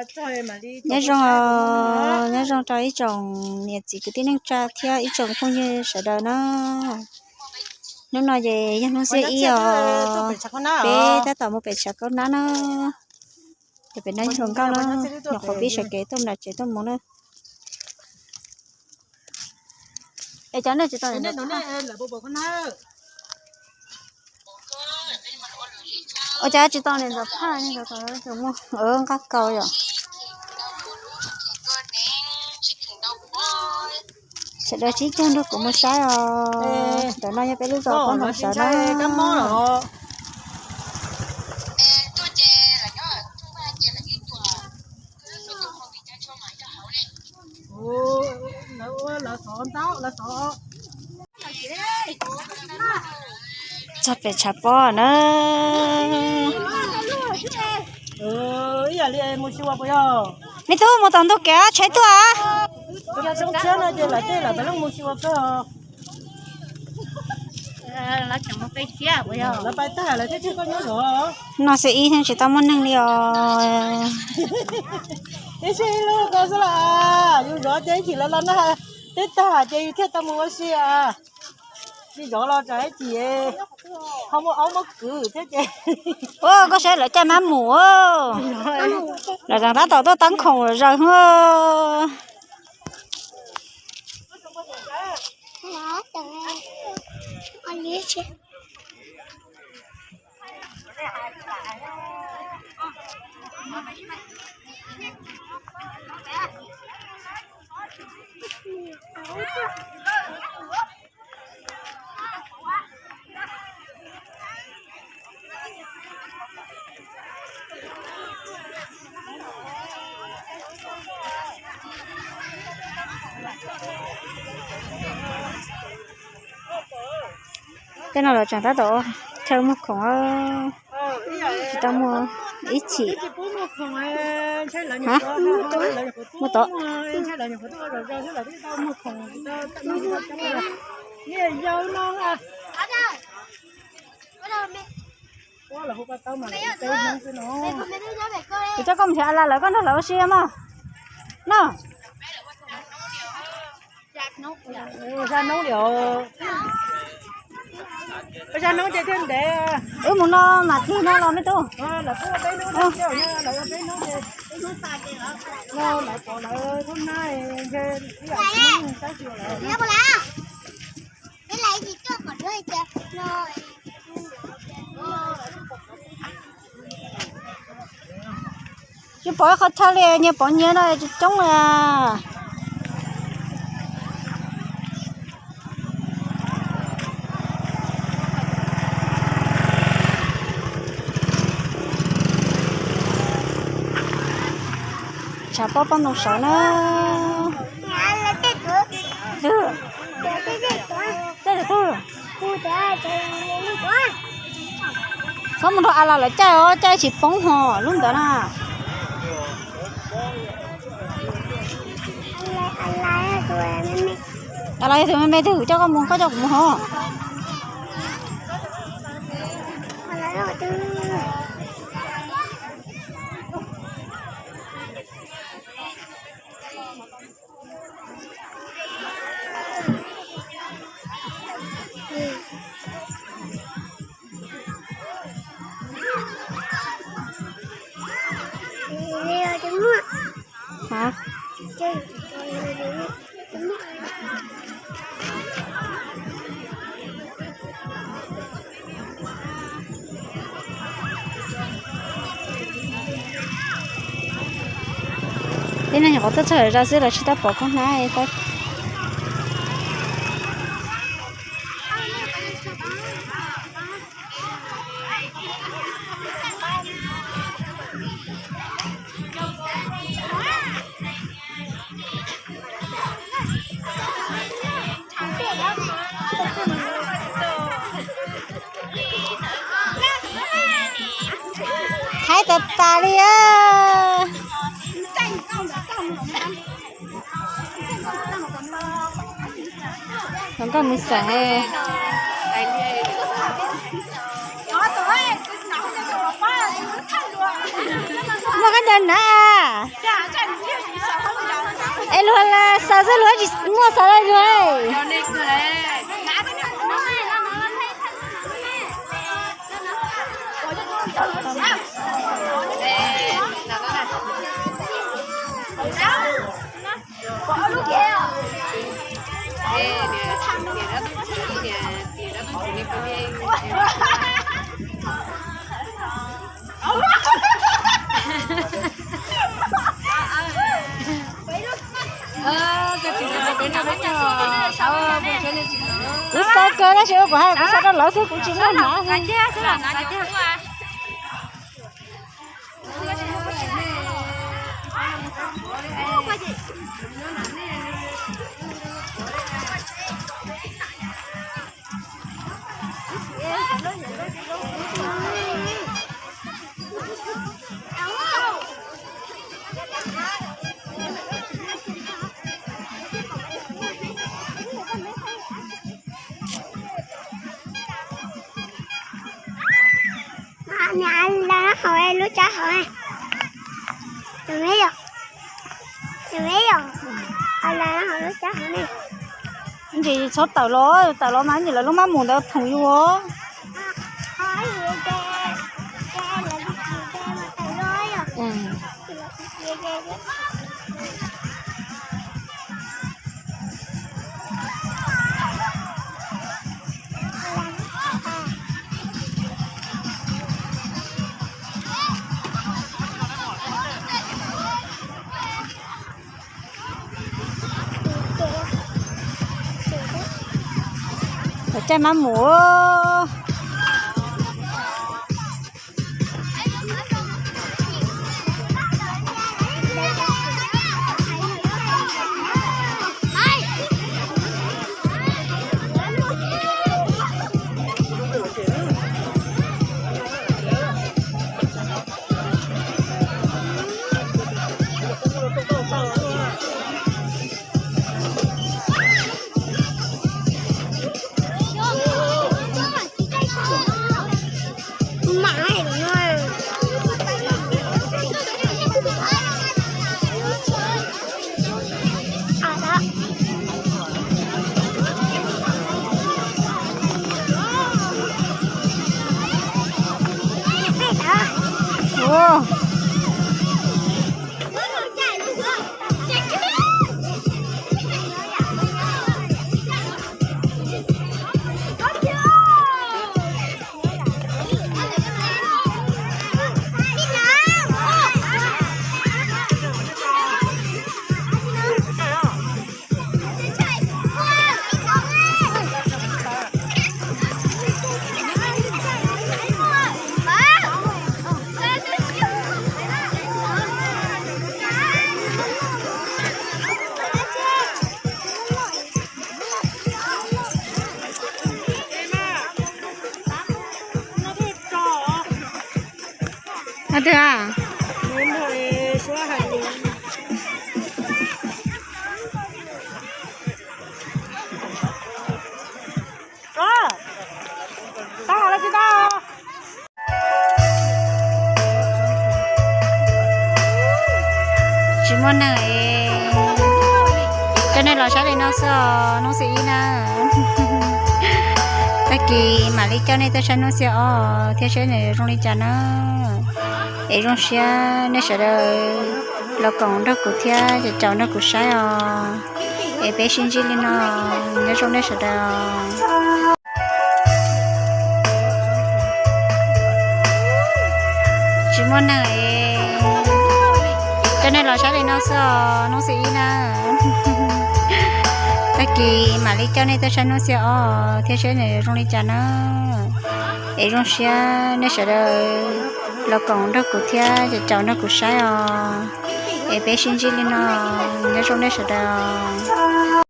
Nyob zoo, nyob zoo rau ib tsoom niam txiv kwv tij neej tsa thiab ib tsoom phooj ywg sawv daws na. Hnub no ces yog hnub xiab ib os, peb tab tom mus pem tshav kaub hnab na. Ces pem no yog hluas nkauj na, nyuam qhuav pib sawv kev tuaj nram tsev tuaj mus na. Es cov nej tsis tau, ua cas tsis tau niam ntxawm phaj, muaj nqaj kaus yom. Sawv daws sib cog nrog kuv mus saib os. Ntawm no yog peb lub zos Pab Ntoos Sawv na. Txog pem tshav pob na. Me tub, mus tom ntug kev tsheb tuaj. No xwb ib tsis tau muaj neeg li os. Ib sij ib lub ko xwb las, yus zov ces ib chim lawv los na, twb tag ces yus thiaj tau mus ua si. Tsis zov los tsam ib chim ho muaj aub muaj kwv thiab ces. Ua koj saib lawv caij mab mus, lawv tseem tab tom tuaj tab khoom zaws. Tej no lawv tseem tab tom chaw muag khoom, tsis tau muag ib chim. Muag tod. Kuv coj koj mus nrhiav a las lawv, koj nrog lawv ua si mog. No. Zaj noob li os. Zaj noob ces thiaj ntev. Wb mus no mam tig no los me tub. Tsis pom ib qho chaw li, nyias pom nyias no tsis coob li. Tshav pob Pab Ntoos Sawv na. Txhob mus nrog a las lawv caij os, caij tsis poob hos lub ntawd na. A las yog tus me me twg coj koj mus, koj coj kuv mus hos. Tej no nyuam qhuav tuaj txog zos xwb los tsis tau pom koj hnab. Haib tas tas li. Hluas nkauj mus xeem. Muaj kab ncaws na. Es luag xaws xwb, luag tsis muaj xaws li luag. Kuv xav kawg tab sis kuv hais kuv xav rau lawv xwb kuv tsis muaj hnav. Lawv hauv lub tsab hauv, tus me yom, tus me yom, lawv hauv lub tsab hauv ne. Ntsis txhob tawm los, tawm los mas ntsis lawv lub mab mus ntawd phoom yus os. Lawv caij mab mus. Hov twg a? Tsis muaj neeg, coj nej los saib li no xwb os Nuj Xiab ib na. Tag kis mam li coj nej tuaj saib Nuj Xiab ob thiab saib nws zoo li cas na. Es zoo siab nej sawv daws los koom nrog kuv thiab caum nrog kuv saib os. Es peb sib ntsib li no, nyob zoo nej sawv daws. Tsis muaj neeg, coj nej los saib li no xwb os Nuj Xiab ib na. Tag kis mam li coj nej tuaj saib Nuj Xiab ob thiab saib nws zoo li cas na. Es zoo siab nej sawv daws los koom nrog kuv thiab caum nrog kuv saib os. Es peb sib ntsib li no, nyob zoo nej sawv daws.